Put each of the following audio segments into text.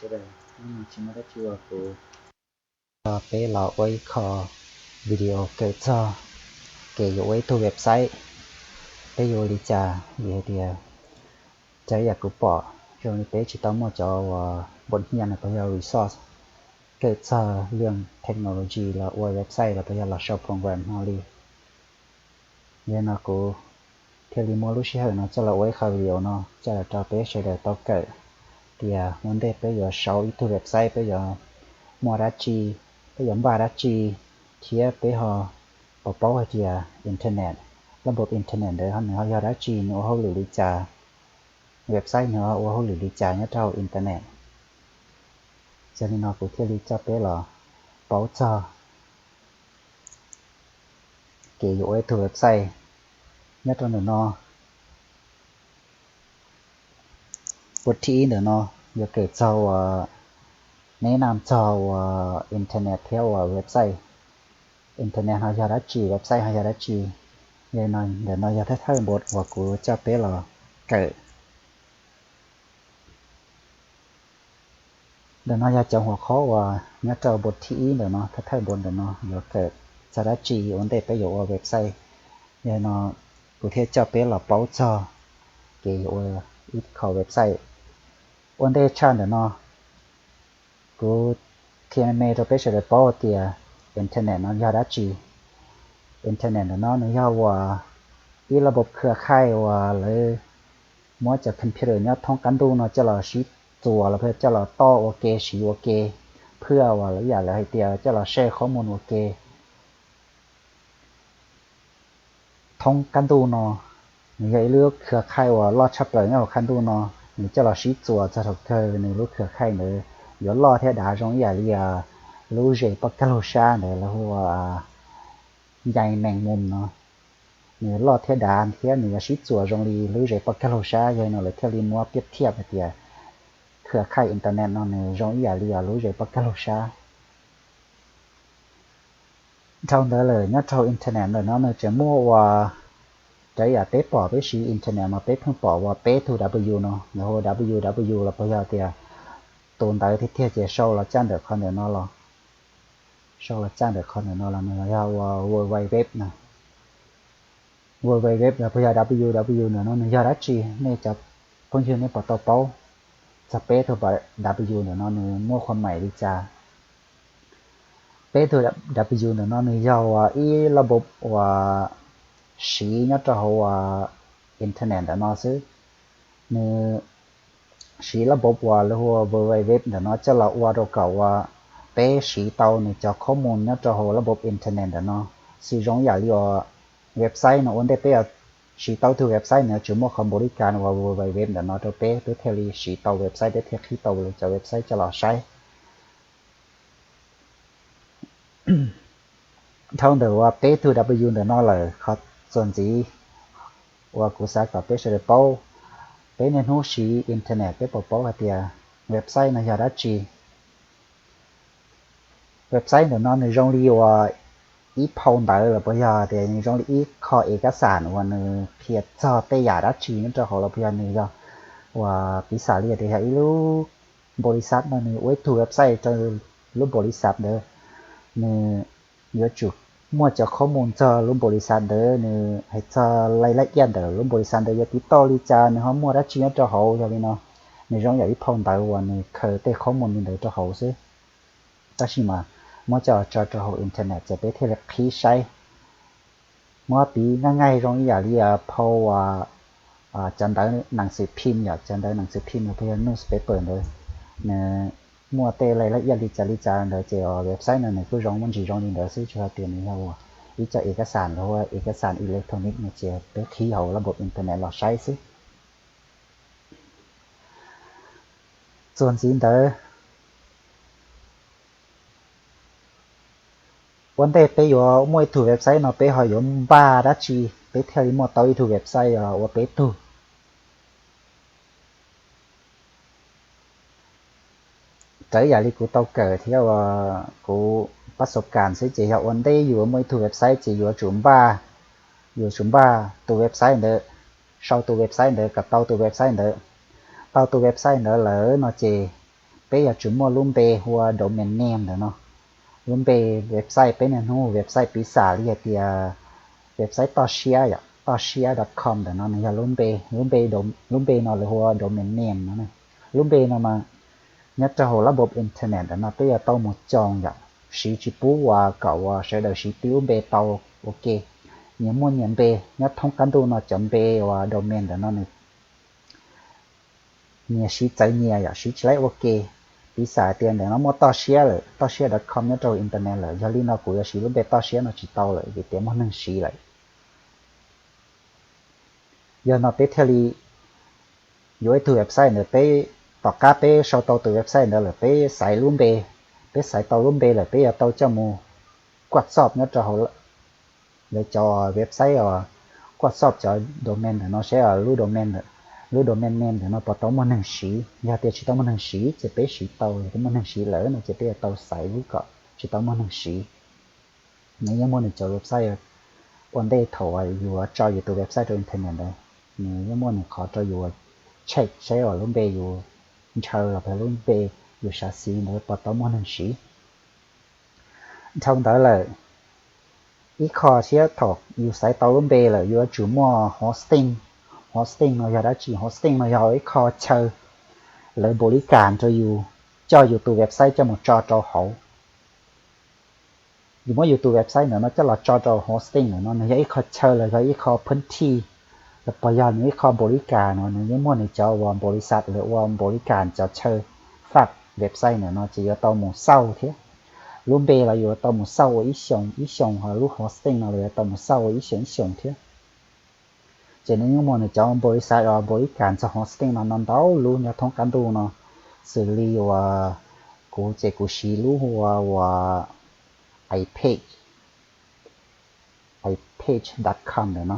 Sawv daws, hnub no tsis muaj dab tsi ua, kuv rov peb los ua ib qho video kawm txog kev yuav ua ib tug website, peb yuav ua li cas. Vim hais tias raws li yam kuv pom zoo li peb tsis tau muaj cov uas npau hnyiaj los puas yog resource kawm txog lwm technology los ua website los puas yog los sau program no li. Yog no kuv thiaj li muab lub sij hawm no coj los ua ib qho video no coj los rau peb sawv daws tau kawm tias ua ntej peb yuav sau ib tug website peb yuav muaj dab tsi, peb yuav npaj dab tsi, thiab peb ho puas paub hais tias internet, lab npau internet ntawd nws ho yog dab tsi, nws ua hauj lwm li cas, website nws ho ua hauj lwm li cas nyob rau hauv internet. Yog li no kuv thiaj li coj peb los paub txog kev yuav ua ib tug website nyob rau ntawm no. Npau thib ib ntawm no yuav kawm txog uas neb nam txog uas internet thiab uas website. Internet ho yog dab tsi, website ho yog dab tsi? Yog no ntawm no yog thawj thawj npau uas kuv coj peb los kawm. Ntawm no yog cov huam qhob uas nyob rau npau thib ib ntawm no, thawj thawj npau ntawm no yuav kawm txog dab tsi ua ntej peb yuav ua website. Yog no kuv thiaj coj peb los paub txog kev yuav ua ib qho website. Ua ntej tshaj ntawm no kuv qhia me me rau peb sawv daws paub tias internet no yog dab tsi. Internet ntawm no nws yog uas ib lab npau khwv khaij uas lawv muab cov computer nyob thoob qab ntuj no coj los sib txuas los coj los toj ua ke siv ua ke, phwaj uas lawv yam lawv hais tias coj los share qhob mus ua ke thoob qab ntuj no. Nws yog ib lub khwv khaij uas loj tshaj plaws nyob hauv qab ntuj no. Nws coj los sib txuas txog thaum kawg nws lub khwv khaij ntawd yuav loj thiab dav zoo ib yam li lub zes poj kab laug sab ntawd lawv hu ua ncai mees mus no. Nws loj thiab dav thiab nws yuav sib txuas zoo li lub zes poj kab laug sab, yog no lawv thiaj li muab piab thiaj hais tias khwv khaij internet no nws zoo ib yam li lub zes poj kab laug sab. Dhau ntawd lawm nyob rau internet ntawm no nws tseem muaj ua, raws yam peb pom peb siv internet mas peb pheej pom ua peb tug W no, nws hu W W los puas yog tias tus ntawd tiag tiag ces sau los txog ntawm qhov ntawm no los, sau los txog ntawm qhov ntawm no los nws yog ua World Wide Web no. World Wide Web los puas yog W W ntawm no nws yog dab tsi? Nej cov phooj ywg nej puas tau paub txog peb tug W ntawm no nws muaj qhov maim li cas? Peb tug W ntawm no nws yog ua ib lab npau uas siv nyob rau hauv ua internet ntawm no xwb. Nws siv lab npau uas lawv hu ua World Wide Web ntawm no coj los ua rau kom ua peb siv tau nws cov qhob mus nyob rau hauv lab npau internet ntawm no. Xws zoo yam li ua website no ua ntej peb yuav siv tau tug website nws yuav tsum muaj qhov npaum li cas ua World Wide Web ntawm no rau peb, peb thiaj li siv tau website, peb thiaj qhib tau lawv cov website coj los saib. Dhau ntawm ua peb tug W ntawm no lawm, qhov txuas ntxiv uas kuv xav kom peb sawv daws paub, peb niaj hnub siv internet peb puas paub hais tias website no yog dab tsi? Website ntawm no nws zoo li uas ib phau ntawv los puas yog tias nws zoo li ib qho ev kab xam uas nws qhia txog tej yam dab tsi nyob rau hauv los puas yog nws yog uas piv xam li tias yog ib lub npaum li xav no nws ua ib tug website rau lub npaum li xav ntawd, nws yuav tsum muaj cov qhob mus txog lub npaum li xav ntawd, nws hais txog laj laj iaj ntawm lub npaum li xav ntawd yuav tiv tauj li cas, nws ho muaj dab tsi nyob rau hauv. Yog li no nws zoo yam ib phau ntawv uas nws khaws tej qhob mus li ntawd rau hauv xwb. Tab sis mas muab coj tso rau hauv internet ces peb thiaj li qhib saib. Muab piv nqaij nqaij zoo ib yam li phau uas cov ntawv nang xwm phim yom, cov ntawv nang xwm phim los puas yog newspaper ntawd, nws muaj tej laj laj iaj li cas li cas ntawd ces website no nws kuj zoo muaj ntsis zoo li ntawd xwb, tsuas hais tias nws yog ua ib co ev kab xam los ua ev kab xam electronic no ces peb qhib hauv lab npau internet los saib xwb. Txuas ntxiv ntawd, ua ntej peb yuav muaj ib tug website no peb ho yuav npaj dab tsi peb thiaj li muaj tau ib tug website los ua peb tug? Raws yam li kuv tau kawm thiab uas kuv pab xav kam xwb ces yog ua ntej yuav muaj ib tug website ces yuav tsum npaj, yuav tsum npaj tus website ntawd, sau tus website ntawd kom tau tus website ntawd. Tau tus website ntawd lawm no ces peb yuav tsum muaj lub npe hu ua domain name ntawm no. Lub npe website peb niaj hnub website piv xam li hais tias website toj siab yom, toj siab dot com ntawm no nws yog lub npe, lub npe, lub npe no lawv hu ua domain name no. Lub npe no mas nyob rau hauv lab npob internet ntawm no peb yuav tau mus cog yom, siv tsis pub uas kom uas sawv daws siv tib lub npe tau ua ke. Nyias muaj nyias npe, nyob thoob qab ntuj no cov npe uas domain ntawm no nws nyias siv txawv nyias yom, siv tsis laib ua ke. Piv xam tias ntawm no muaj toj siab lawm, toj siab dot com nyob rau internet lawm, yog li no kuv yuav siv lub npe toj siab no tsis tau lawm vim tias muaj neeg siv lawm. Yog no peb thiaj li yuav ib tug website ntawd peb, tom qab peb sau tau tus website ntawd lawm peb xaiv lub npe, peb xaiv tau lub npe lawm peb yuav tau coj mus kuaj xoj nyob rau hauv lawv cov website os, kuaj xoj cov domain ntawm no seb lub domain, lub domain name ntawm no puas tau muaj neeg siv. Yog tias tsis tau muaj neeg siv ces peb siv tau, yog tias muaj neeg siv lawm no ces peb yuav tau xaiv lub kom tsis tau muaj neeg siv. Nws yeej muaj nws cov website ua ntej thaum uas yus tso yus tus website rau internet ntawd, nws yeej muaj nws qhov rau yus check seb uas lub npe yus ntshaw los yog lub npe yus xav siv ntawd puas tau muaj neeg siv. Dhau ntawd lawm, ib qho thiab thaum yus xaiv tau lub npe lawm yuav tsum muaj hosting. Hosting no yog dab tsi? Hosting no yog ib qho chaw lawv npaum li kas rau yus coj yus tus website coj mus tso rau hauv. Yus muab yus tus website ntawm no coj los tso rau hosting ntawm no, nws yog ib qho chaw los yog ib qho phwb thij los puas yog nws ib qho npaum li kas no, nws yeej muaj nws cov uas npaum li xav lawv ua npaum li kas cov chaw faj website ntawm no ces yuav tau mus xauj thiab. Lub npe los yuav tau mus xauj ua ib xyoos ib xyoos, ho lub hosting no los yuav tau mus xauj ua ib xyoos ib xyoos thiab. Ces nws yeej muaj nws cov npaum li xav los npaum li kas txog hosting no no ntau lub nyob thoob qab ntuj no, xws li uas kuv ces kuv siv lub hu ua uas ipage, ipage dot com ntawm no,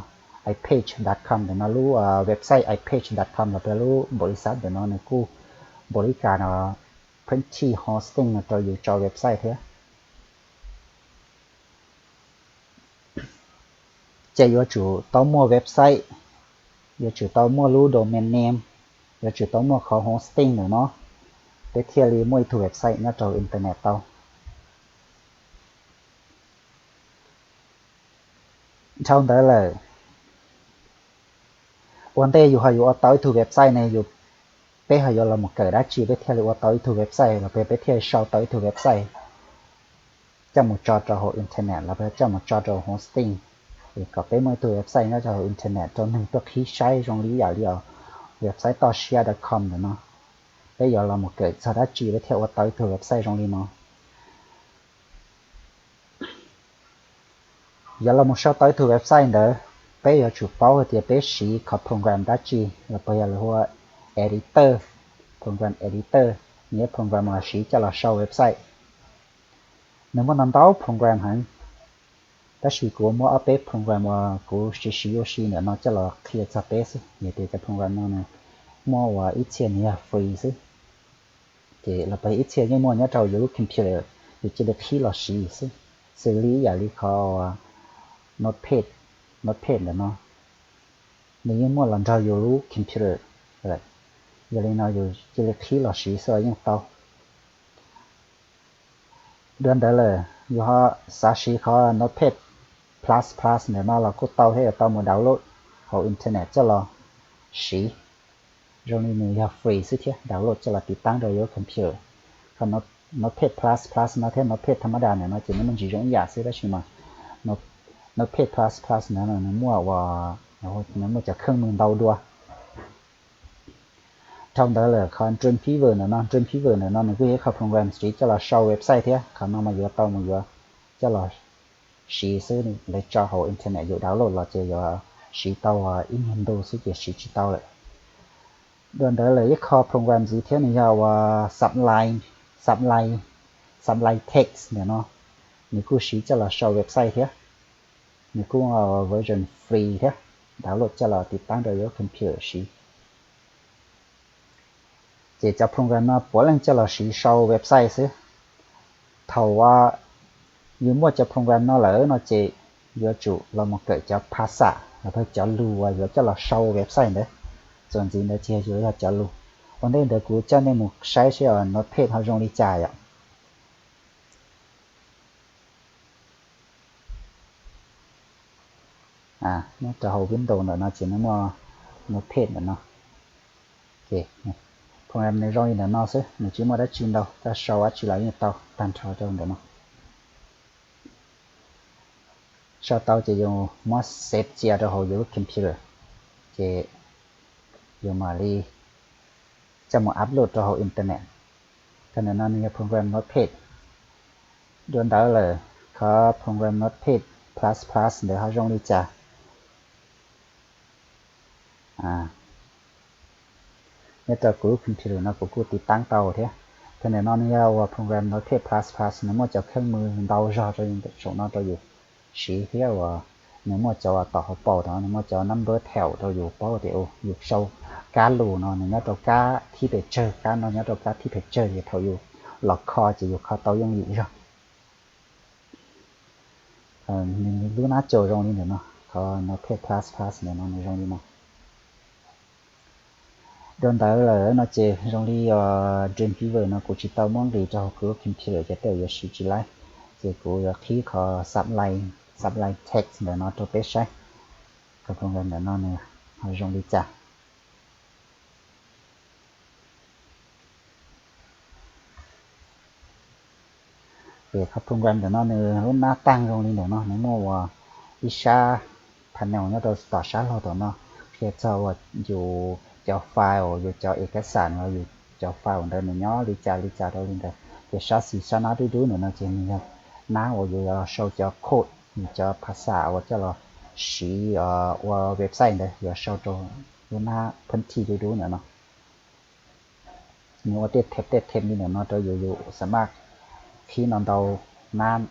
ipage dot com ntawm no lub website ipage dot com los yog lub npaum li xav ntawm no nws kuj npaum li kas no, phwb thij hosting no rau yus tso website thiab. Ces yuav tsum tau muaj website, yuav tsum tau muaj lub domain name, yuav tsum tau muaj qhov hosting ntawm no, peb thiaj li muaj ib tug website nyob rau internet tau. Dhau ntawd lawm, ua ntej yus ho yuav ua tau ib tug website ne, yus, peb ho yuav los mus kawm dab tsi peb thiaj li ua tau ib tug website los yog peb thiaj li sau tau ib tug website coj mus tso rau hauv internet los yog coj mus tso rau hosting, es kom peb muaj ib tug website nyob rau hauv internet rau neeg tuaj qhib saib zoo li ib yam li os website toj siab dot com ntawm no. Peb yuav los mus kawm txog dab tsi peb thiaj ua tau ib tug website zoo li no. Yuav los mus sau tau ib tug website ntawd, peb yuav tsum paub hais tias peb siv qhov program dab tsi los puas yog lawv hu ua editor, program editor, nws yog program uas siv coj los sau website. Nws muaj ntau ntau program heev, tab sis kuv muab ob peb program uas kuv siv siv ua si ntawm no coj los qhia txog peb xwb, vim tias cov program no nws muaj uas ib txhia nws yog free xwb. Ces los puas yog ib txhia yeej muaj nyob rau yus lub computer, yus cia li qhib los siv xwb. Xws li ib yam li qhov Notepad, Notepad ntawm no, nws yeej muaj los nrog yus lub computer lawm. Yog li no yus cia li qhib los siv xwb los yeej tau. Dua ntawd lawm yus ho xav siv qhov Notepad plus plus ntawm no los kuj tau thiab, yuav tau mus download hauv internet coj los siv. Zoo li nws yog free xwb thiab, download coj los tiv taab rau yus lub computer. Qhov Notepad plus plus no thiab Notepad tha mab da ntawm no ces nws muaj ntsis zoo ib yam xwb tab sis mas Notepad plus plus ntawd nws muaj uas, nws muaj cov kheej mws ntau dua. Dhau ntawd lawm qhov Dreamweaver ntawm no, Dreamweaver ntawm no nws kuj yog ib qho program siv coj los sau website thiab. Qhov no mas yuav tau mus yuav coj los siv xwb, lawv tso hauv internet yus download los ces yuav siv tau ib nyuag ntu xwb ces siv tsis tau lawm. Dua ntawd lawm ib qho program ntxiv thiab nws yog uas Sublime, Sublime, Sublime Text ntawm no, nws kuj siv coj los sau website thiab. Nws kuj version free thiab, download coj los tiv taab rau yus lub computer siv. Ces cov program no puav leej coj los siv sau website xwb. Thaum uas yus muaj cov program no lawm no ces yuav tsum los mus kawm cov phas xam los yog cov lus uas yuav coj los sau website ntawd. Txuas ntxiv ntawd ces yuav yog cov lus. Ua ntej ntawd kuv coj nej mus saib seb Notepad ho zoo li cas yom. Nyob rau hauv Windows ntawm no ces nws muaj Notepad ntawm no. Program nws zoo li ntawm no xwb, nws tsis muaj dab tsi ntau, koj sau dab tsi los yeej tau tag nrho rau ntawm no. Sau tau ces yus muab save cia rau hauv yus lub computer, ces yus mam li coj mus upload rau hauv internet. Koj ntawm no nws yog program Notepad. Dua ntawd lawm, qhov program Notepad plus plus ntawd ho zoo li cas? Nyob rau kuv lub computer no kuv kuj tiv taab tau thiab. Koj ntawm no nws yog ua program Notepad plus plus, nws muaj cov kheej mws ntau zog rau saum no rau yus siv thiab uas nws muaj cov uas tom hauv paus no nws muaj cov number thaum rau yus paub tias yus sau kab lus no nws nyob rau kab thib pes tsawg, kab no nyob rau kab thib pes tsawg ces thaum yus los kho ces yus kho tau yooj yim zog. Nws lub nab caus zoo li ntawm no, qhov Notepad plus plus ntawm no nws zoo li no. Dua ntawd lawm no ces zoo li Dreamweaver no kuv tsis tau muab nqis rau hauv kuv lub computer ces tej zaum yuav siv tsis laib, ces kuv yuav qhib qhov Sublime, Sublime Text ntawm no rau peb saib, qhov program ntawm no nws ho zoo li cas. Ces qhov program ntawm no nws lub nab taag zoo li ntawm no, nws muaj uas ib sab panel nyob rau tom sab laug tom no, qhia txog uas yus cov file, yus cov ej kab xam, yus cov file ntawd nws nyob li cas li cas rau li ntawd. Ces sab xis sab nab dub dub ntawm no ces nws yog nab uas yus yuav sau cov code, yus cov phas xas uas coj los siv ua website ntawd, yuav sau rau lub nab pheeb thij dub dub ntawm no. Nws ua tej them tej them li ntawm no rau yus, yus xam maj qhib no ntau nab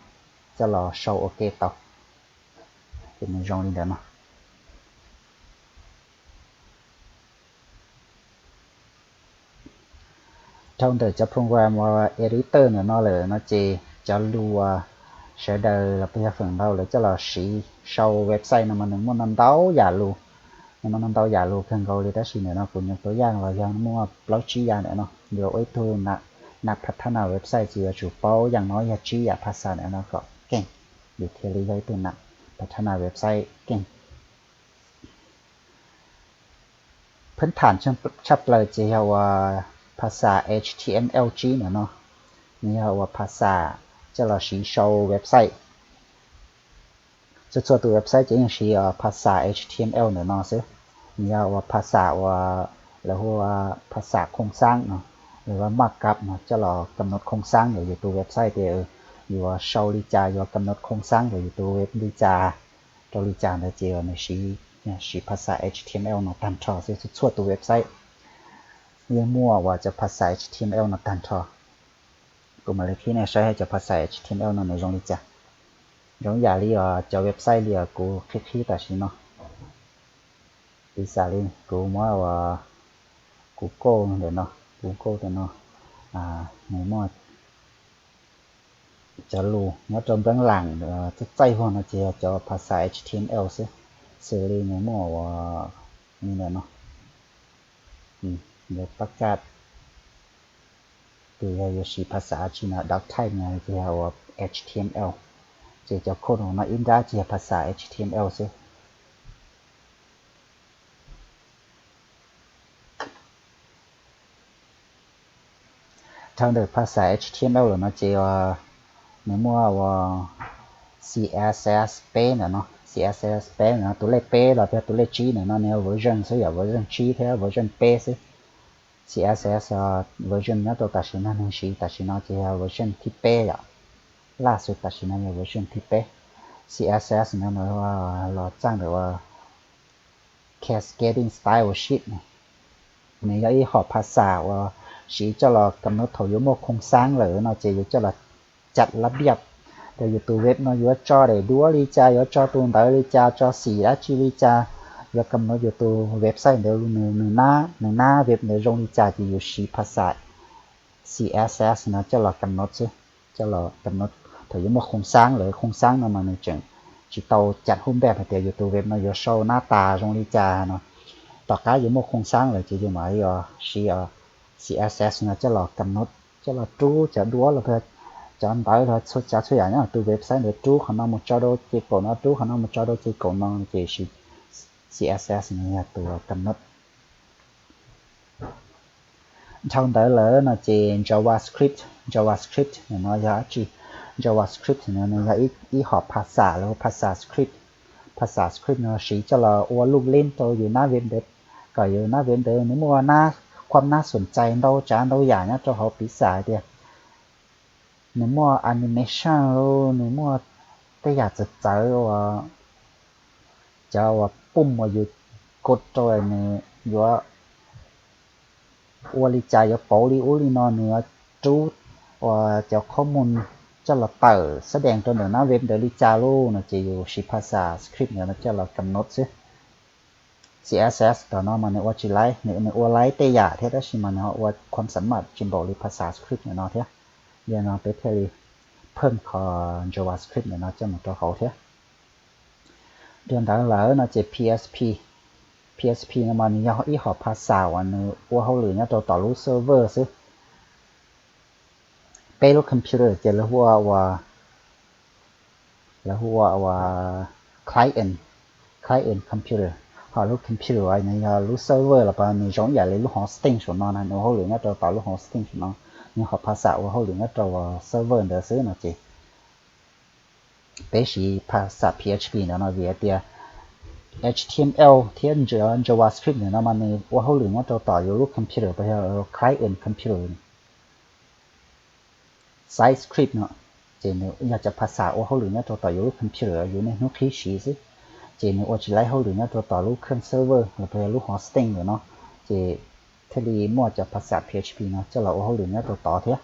coj los sau ua ke tau. Ces nws zoo li ntawm no. Dhau ntawm cov program uas editor ntawm no lawm no ces cov lus uas sawv daws los puas yog feem ntau lawv coj los siv sau website no mas nws muaj no ntau yam lus. Nws muaj no ntau yam lus kawg nkaus li, tab sis ntawm no kuv nyuam tua yaj los yog muaj plaub tsib yam ntawm no. Yus ua ib tug nam phathana website ces yuav tsum paub yam no yog tsib yam phas xas ntawm no kom keej, yus thiaj li yog ib tug nam phathana website keej. Pheeb tham tshaj plaws ces yog uas phas xas H T M L tsib ntawm no, nws yog uas phas xas coj los siv sau website. Txhua txhua tus website ces yeej siv phas xas H T M L ntawm no xwb. Nws yog uas phas xas uas lawv hu ua phas xas khoo xaab no, lawv hu ua markup no coj los kam nod khoo xaab ntawm yus tus website tias yuav sau li cas, yuav kam nod khoo xaab ntawm yus tus web li cas rau li cas ntawd ces nws siv, siv phas xas H T M L no tag nrho xwb. Txhua txhua tus website yeej muaj uas cov phas xas H T M L no tag nrho. Kuv mam li qhib nej saib cov phas xas H T M L no nws zoo li cas. Zoo yam li os cov website li os kuv qhib qhib tam sim no. Piv xam li kuv muab uas kuv code ntawm no, kuv code ntawm no nws muaj cov lus nyob rau npeeb lam txaij txaij vog no ces yog cov phas xas H T M L xwb, xws li nws muaj uas li ntawm no, yuav pab kaj tus yog yuav siv phas xas dab tsi no, doctype no ces yog uas H T M L, ces cov code no ib nrab ces yog phas xas H T M L xwb. Dhau ntawm phas xas H T M L lawm no ces nws muaj uas C S S peb ntawm no, C S S peb ntawm no, tus lej peb los yog tus lej tsib ntawm no nws yog version xwb, yog version tsib thiab version peb xwb. C S S version nyob rau tam sim no nws siv tam sim no ces yog version thib peb yom, laj xwb tam sim no yog version thib peb. C S S no nws los txaj ntawm uas Cascading Style Sheet, nws yog ib hom phas xas uas siv coj los kam nod thaum yuav muaj khoo xaab lawm no ces yuav coj los cam lab npiaj rau yus tus web no yuav tso daim duab li cas, yuav tso tus ntawv li cas, tso xim dab tsi li cas, yuav kam nod yus tus website ntawd nws, nws nab web ntawd zoo li cas ces yus siv phas xas C S S no coj los kam nod xwb, coj los kam nod thaum yuav muaj khoo xaab lawm. Khoo xaab no mas nws tseem tsis tau cam hub npaj hais tias yus tus web no yuav sau nab tas zoo li cas no. Tom qab yuav muaj khoo xaab lawm ces yus mam li siv C S S no coj los kam nod, coj los rub cov duab los, cov ntawv los txhua tsav txhua yam nyob tus website ntawd, rub qhov no mus tso rau ces kaum no, rub qhov no mus tso rau ces kaum no, ces siv C S S no yog tus kam nod. Dhau ntawd lawm no ces JavaScript, JavaScript no yog dab tsi? JavaScript no nws yog ib hom phas xas los phas xas script. Phas xas script no siv coj los ua luj lib rau yus nab web ntawd, kom yus nab web ntawd nws muaj nab, khuam nab xum txais ntau tsav ntau yam nyob rau hauv, piv xam hais tias nws muaj animation los nws muaj tej yam txawv txawv uas cov uas pum uas yus kod rau nws yuav ua li cas, yuav pauv li ub li no, nws yuav rub uas cov qhob mus coj los tawm xab dees rau ntawm nab web ntawd li cas lauj no ces yus siv phas xas script ntawd no coj los kam nod xwb. C S S tom no mas nws ua tsis laib, nws ua laib tej yam thiab tab sis mas nws ho ua khuam xam maj tsis npaum li phas xas script ntawm no thiab. Yog no peb thiaj li phwm qhov JavaScript ntawm no coj mus rau hauv thiab. Dhau ntawd lawm no ces P H P, P H P no mas nws yog ib hom phas xas uas nws ua hauj lwm nyob rau tom lub server xwb. Peb lub computer ces lawv hu ua, lawv hu ua ua client, client computer. Ho lub computer uas nws yog lub server los pas nws zoo ib yam li lub hosting saum no na, nws ua hauj lwm nyob rau tom lub hosting saum no, nws hom phas xas ua hauj lwm nyob rau server ntawd xwb no ces peb siv phas xas P H P ntawd no vim hais tias H T M L thiab JavaScript ntawm no mas nws ua hauj lwm nyob rau tom yus lub computer pas yog client computer. Site script no ces nws yog cov phas xas ua hauj lwm nyob rau tom yus lub computer yus niaj hnub qhib siv xwb, ces nws ua tsis laib hauj lwm nyob rau tom lub khej server los pas yog lub hosting ntawm no, ces thiaj li muaj cov phas xas P H P no coj los ua hauj lwm nyob rau tod thiab.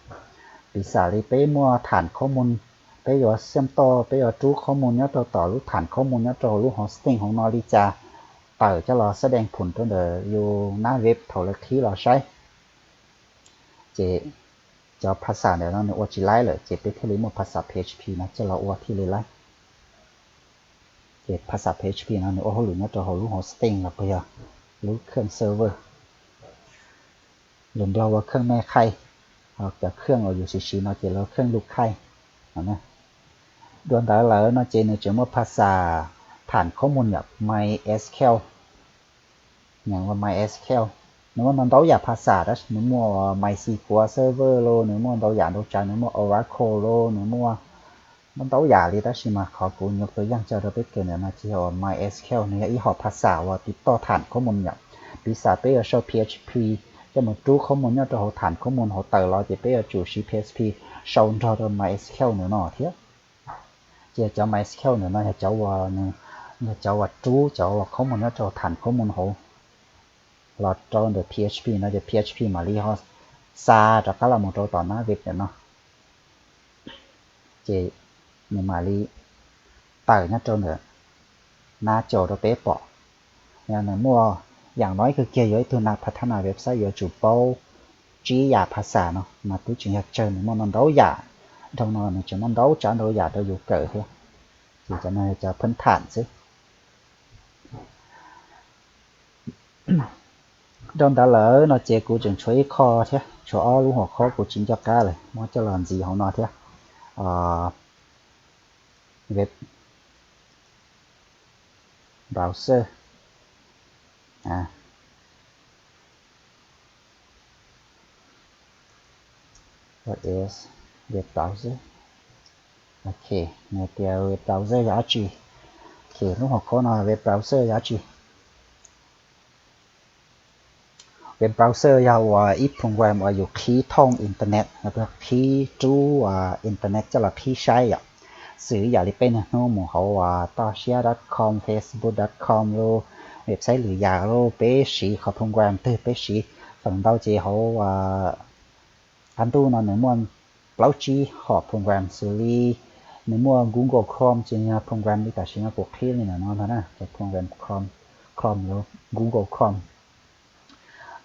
Piv xam li peb muaj tham khob mus, peb yuav xiam toj, peb yuav rub khob mus nyob rau tom lub tham khob mus nyob rau lub hosting hauv no li cas, tawm coj los xab dees phum rau ntawm yus nab web thaum lawv qhib los saib. Ces cov phas xas ntawm no nws ua tsis laib lawm ces peb thiaj li muaj phas xas P H P no coj los ua thiaj li laib. Ces phas xas P H P no nws ua hauj lwm nyob rau hauv lub hosting los pas yog lub khej server. Lus Nplog ua khej me khaij, ho cov khej uas yus siv siv no ces lawv khej lus khaij no. Dua ntawd lawm no ces nws tseem muaj phas xas tham khob mus yom, MySQL. Nyeem ua MySQL, nws muaj ntau ntau yam phas xas tab sis nws muaj MySQL Server los, nws muaj ntau yam ntau tsav, nws muaj Oracle los, nws muaj ntau ntau yam li tab sis mas qhov kuv nyuam tau yeej tso rau peb kawm ntawm no ces yog uas MySQL, nws yog ib hom phas xas uas tiv toj tham khob mus yom. Piv xam peb yuav sau P H P coj mus rub khob mus nyob rau hauv tham khob mus hauv tawm los ces peb yuav tsum siv P H P sau nrog rau MySQL ntawm no thiab. Ces cov MySQL ntawm no yog cov uas, yog cov uas rub cov uas khob mus nyob rau tham khob mus hauv los rau ntawm P H P no ces P H P mam li ho xa rov qab los mus rau tom nab web ntawm no. Ces nws mam li tawm nyob rau ntawm nab caus rau peb pom. Yog nws muaj, yam no ib kawg kiag yuav ib tug nas phathana website yuav tsum paub tsib yam phas xas no mas twb tseem yog tsawg, nws muaj ntau ntau yam. Dhau no nws tseem muaj ntau tsav ntau yam rau yus kawm thiab. Ces cov no yog cov phab tham xwb. Dhau ntawd lawm no ces kuv tseem tshuav ib qho thiab, tshuav ob lub hom khob kuv tsis nco qab lawm, muab coj los ntxiv hauv no thiab. Web browser, what is web browser? Ok, nws tias web browser yog dab tsi? Ok, lub hom khob no web browser yog dab tsi? Web browser yog uas ib program uas yus qhib thooj internet, qhib rub internet coj los qhib saib yom. Xws ib yam li peb niaj hnub mus hauv uas toj siab dot com, facebook dot com los, website lwm yam los, peb siv qhov program twg peb siv. Feem ntau ces hauv qab ntuj no nws muaj plaub tsib hom program xws li nws muaj Google Chrome ces yog program li tam sim no kuv qhib li ntawm no ntag na, ces program Chrome, Chrome los Google Chrome.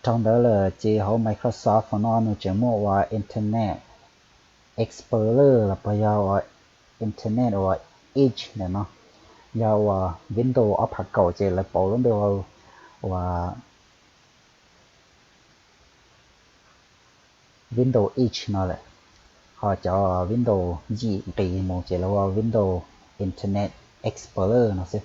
Dhau ntawd lawm ces hauv Microsoft no nws tseem muaj uas Internet Explorer los puas yog uas Internet uas Edge ntawm no, yog uas Windows ob phav kaum ces lawv pauv lub npe uas Windows eight no lawm, ho cov Windows yim nqis mus ces lawv hu ua Windows Internet Explorer no xwb.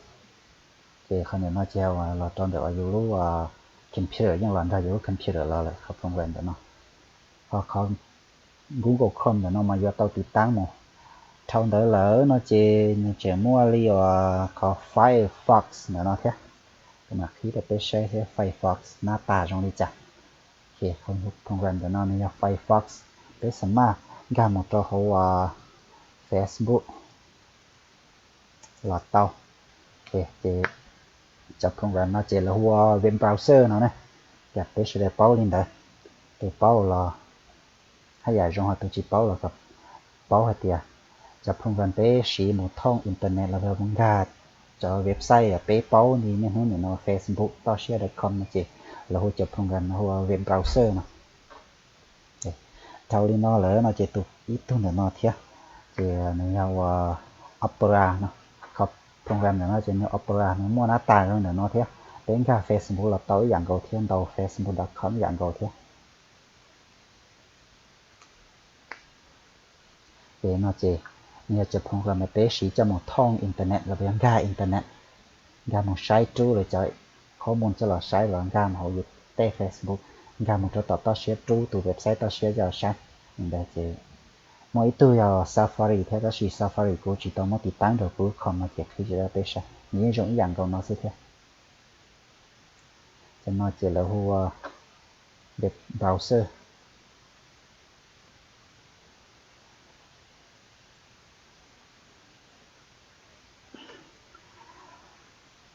Ces qhov ntawm no ces los rau ntawm uas yus lub computer, yeej los nrog yus lub computer los lawm qhov program ntawm no. Ho qhov Google Chrome ntawm no mas yuav tau tiv taab mus. Dhau ntawd lawm no ces nws tseem muaj li uas qhov Firefox ntawm no thiab. Kuv mam qhib rau peb saib thiab Firefox nab tas zoo li cas. Program ntawm no nws yog Firefox, peb xa maj nkag mus rau hauv uas Facebook los tau. Ces cov program no ces lawv hu ua web browser no na. Ces peb sawv daws paub li ntawd, tus paub los haj yam zoo, ho tus tsis paub los kom paub hais tias cov program peb siv mus thooj internet los yog mus nkag cov website uas peb paub li niaj hnub nim no Facebook toj siab dot com no ces lawv hu cov program no hu ua web browser no. Dhau li no lawm no ces tus ib tug ntawm no thiab, ces nws yog ua Opera no. Qhov program ntawm no ces nws Opera nws muaj nab tas zoo ntawm no thiab. Peb nkag Facebook los tau ib yam nkaus thiab, ntaus facebook dot com ib yam nkaus thiab. Ces no ces nws yog cov program peb siv coj mus thooj internet los yog nkag internet, nkag mus saib rub lawv cov qhob mus coj los saib los nkag mus hauv yus tej Facebook, nkag mus rau tom toj siab rub tus website toj siab coj los saib. Li ntawd ces muaj ib tug yog Safari thiab, tab sis Safari kuv tsis tau muab tiv taab rau kuv lub com no ces qhib tsis tau peb saib, nws yeej zoo ib yam nkaus no xwb thiab. Cov no ces lawv hu ua web browser.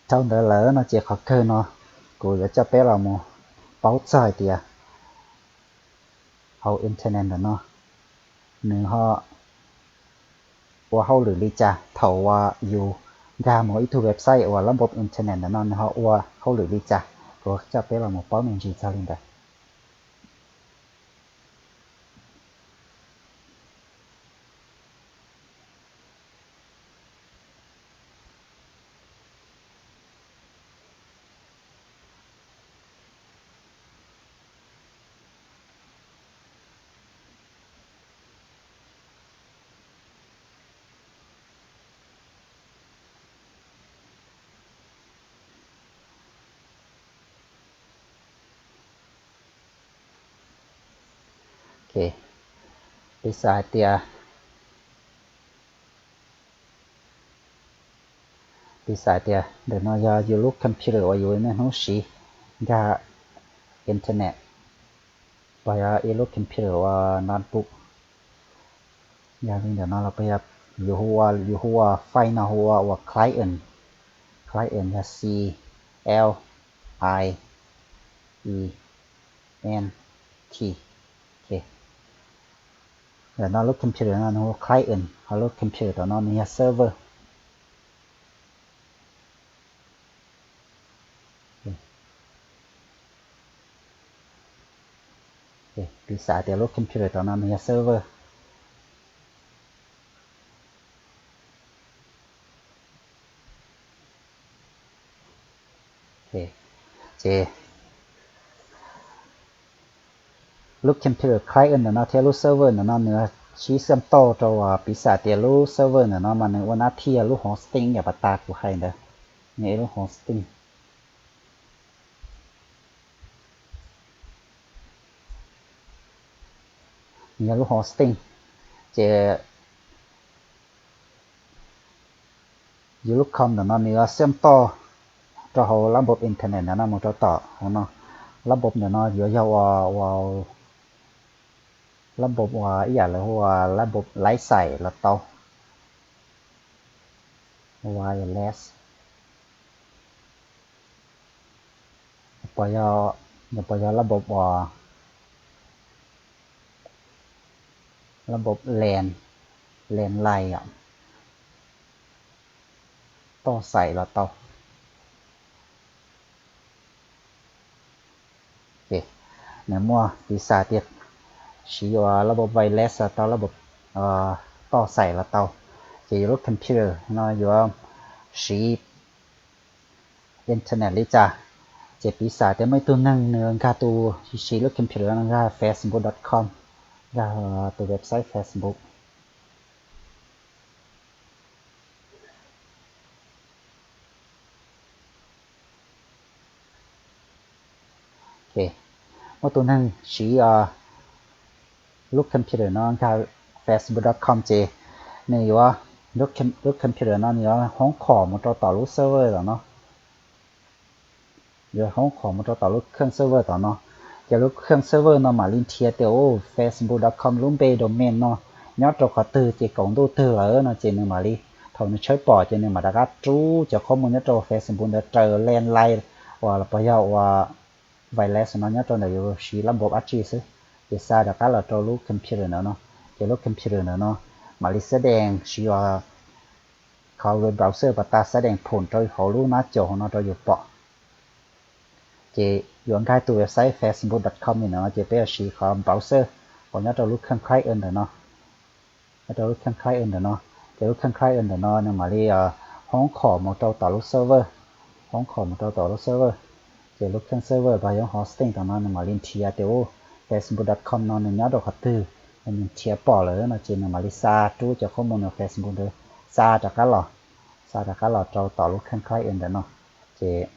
Dhau ntawd lawm no ces qhov kawg no kuv yuav coj peb los mus paub txog hais tias hauv internet ntawm no nws ho ua hauj lwm li cas. Thaum uas yus nkag mus ib tug website uas lab npob internet ntawm no nws ho ua hauj lwm li cas, kuv coj peb los mus paub me ntsis txog li ntawd. Piv xam hais tias, piv xam tias ntawm no yog yus lub computer uas yus niaj hnub siv nkag internet, pog yog ib lub computer uas notebook. Yog li ntawm no los pog yog yus hu ua, yus hu ua file no hu ua ua client. Client yog c l i e n t. Ntawm no lub computer no nws hu client, ho lub computer tom no nws yog server. Piv xam tias lub computer tom no nws yog server. Ces lub computer client ntawm no thiab lub server ntawm no nws sib xeem toj rau, piv xam tias lub server ntawm no mas nws ua nab thiaj lub hosting yam pas tas kuv hais ntawd, nws ib lub hosting. Nws yog lub hosting, ces yus lub com ntawm no nws yuav xeem toj rau hauv lab npob internet ntawm no mus rau tom hauv no. Lab npob ntawm no yuav yog ua, ua lab npob uas ib yam lawv hu ua lab npob laib xaim los tau, wireless. Pos yog, pos yog lab npob uas, lab npob lan, lan lais, toj xaim los tau. Nws muaj piv xam tias siv ua lab npob wireless los tau, lab npob toj xaim los tau. Ces yus lub computer no yuav siv internet li cas? Ces piv xam tias muaj ib tug neeg nws nkag tus, siv lub computer no nkag facebook dot com, Nkag tus website Facebook. Muaj tus neeg siv lub computer no nkag facebook dot com ces nws yuav, lub computer no nws yuav hoob khom mus rau tom lub server tom no. Yuav hoob khom mus rau tom lub khej server tom no. Ces lub khej server no mam li nrhiav tias u facebook dot com lub npe domain no nyob rau qhov twg ces kaum ntuj twg lawm no ces nws mam li, thaum nws tshawb pom ces nws mam rov qab rub cov qhob mus nyob rau facebook ntawd raws landline uas los yog ua wireless no nyob rau ntawm yus siv lab npau dab tsi xwb, ces xa rov qab los rau lub computer ntawm no. Ces lub computer ntawm no mam li xab dees siv ua qhov web browser pas tas xab dees phum rau hauv lub nab caum hauv no rau yus pom. Ces yuav nkag tus website facebook dot com li no ces peb yuav siv qhov browser uas nyob rau lub khej client ntawm no. Nyob rau lub khej client ntawm no, ces lub khej client ntawm no nws mam li hoob khom mus rau tom lub server, hoob khom mus rau tom lub server. Ces lub khej server los yog hosting tom no nws mam li nrhiav tias u facebook dot com no nws nyob rau qhov twg, nws nrhiav pom lawm no ces nws mam li xa rub cov qhob mus nws facebook ntawd xa rov qab los, xa rov qab los rau tom lub khej client ntawm no. Ces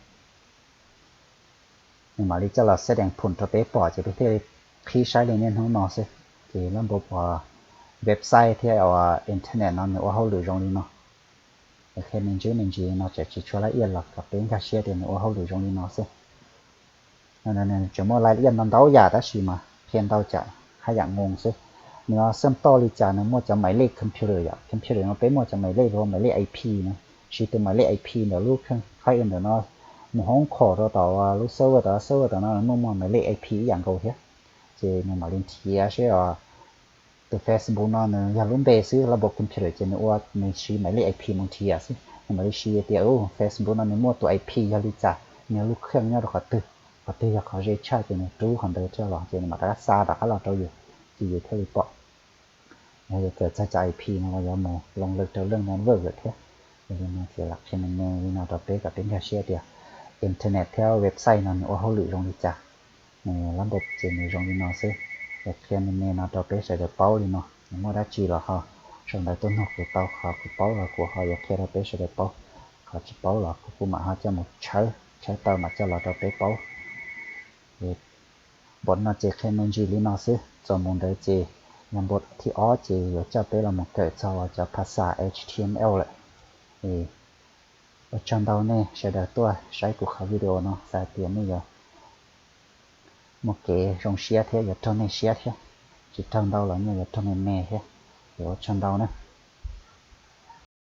nws mam li coj los xab dees phum rau peb pom ces peb thiaj li qhib saib li niaj hnub no xwb. Ces lab npau website thiab uas internet no nws ua hauj lwm zoo li no. Qhia me ntsis me ntsis no tseem tsis tshua laj iaj los kom peb nkag siab tias nws ua hauj lwm zoo li no xwb. Nws tseem muaj laj iaj ntau ntau yam tab sis mas qhia ntau tsam haj yam moo xwb. Nws xab toj li cas nws muaj cov maiv lej computer yom, computer no peb muaj cov maiv lej los maiv lej I P no, siv tus maiv lej I P ntawm lub khej ntawm no mus hoob khom rau tom lub server tom, server tom no muaj muaj maiv lej I P ib yam nkaus thiab. Ces nws mam li nrhiav seb tus Facebook no nws yog lub npe xwb, lab npau computer ces nws ua nws siv maiv lej I P mus nrhiav xwb. Nws mam li siv tias u Facebook no nws muaj tus I P yog li cas, nws yog lub khej nyob rau qhov twg, qhov twg yog qhov ze tshaj ces nws rub qhov ntawd rau los ces nws mam rov qab xa rov qab los rau yus, ces yus thiaj li pom. Yog yuav txawm txog cov I P no los yuav mus loo lwm rau leej no vawj lawm thiab. Yog li no ces lam qhia me me li no rau peb kom peb nkag siab tias internet thiab website no nws ua hauj lwm zoo li cas. Lab npau ces nws zoo li no xwb. Ces qhia me me no rau peb sawv daws paub li no. Muaj dab tsi los ho sau ntawv tuaj nug kuv tau, qhov kuv paub los kuv ho yuav qhia rau peb sawv daws paub. Qhov tsis paub los kuv kuj mam ho coj mus tshawb, tshawb tau mam coj los rau peb paub. Npau no ces qhia me ntsis li no xwb, txuas mus ntawd ces npau thib ob ces yuav coj peb los mus kawm txog cov phas xas H T M L lawm. Ua tsaug ntau nej sawv daws tuaj saib kuv qhov video no, xav tias nej yuav muaj kev zoo siab thiab yuav raug nej siab thiab. Tsis raug ntau los nej yuav raug me me thiab. Ces ua tsaug ntau na.